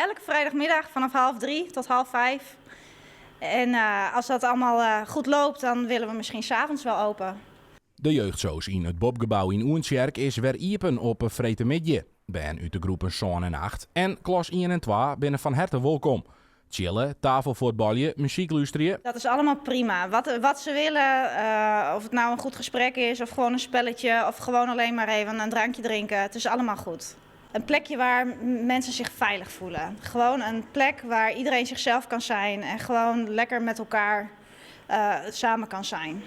Elke vrijdagmiddag vanaf 2.30 tot 4.30. En als dat allemaal goed loopt, dan willen we misschien 's avonds wel open. De jeugdsoos yn it Bobgebou yn Oentsjerk is wer iepen op freedtemiddei. Bern út de groepen 7 en 8 en klas 1 en 2 binne fan herte wolkom. Chille, tafelfuotbalje, muzyk lústerje. Dat is allemaal prima. Wat ze willen, of het nou een goed gesprek is, of gewoon een spelletje, of gewoon alleen maar even een drankje drinken. Het is allemaal goed. Een plekje waar mensen zich veilig voelen. Gewoon een plek waar iedereen zichzelf kan zijn en gewoon lekker met elkaar samen kan zijn.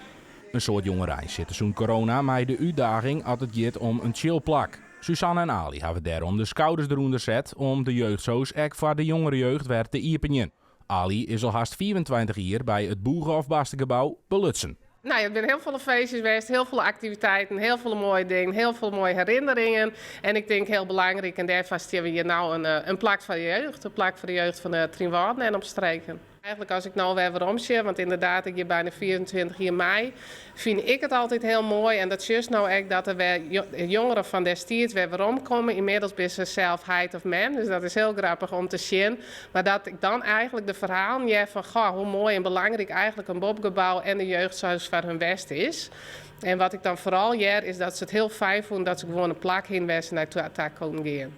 In soad jongerein sitte sûnt corona mei de útdaging as it giet om in chillplak. Suzanne en Ali hawwe dêrom de skouders derûnder set om de jeugdsoos ek foar de jongere jeugd wer te iepenjen. Ali is al hast 25 jier by it Boege of Bastegebou belutsen. Nou, der binne hiel folle feestjes west, hiel folle aktiviteiten, hiel folle moaie dingen, hiel folle moaie herinneringen. En ik tink hiel belangryk, en dêrfoar steane we hjir no in plak foar de jeugd, in plak foar de jeugd fan de Trynwâlden en omstreken. Eigentlik as ik no wer weromsjoch, want ynderdaad, ik gean byna 24 jier mei, fyn ik it altyd hiel moai. En dat sjochst no ek dat der wer jongeren fan destiids wer weromkomme. Ynmiddels binne se sels heit of mem, dus dat is hiel grappich om te sjen. Mar dat ik dan eigentlik de ferhalen hear fan goh, hoe moai en belangryk eigentlik in Bobgebou en de jeugdsoos foar hun west is. En wat ik dan foaral hear is dat se it hiel fijn fûnen dat se gewoan in plak hiene wêr't se nei ta koene gean.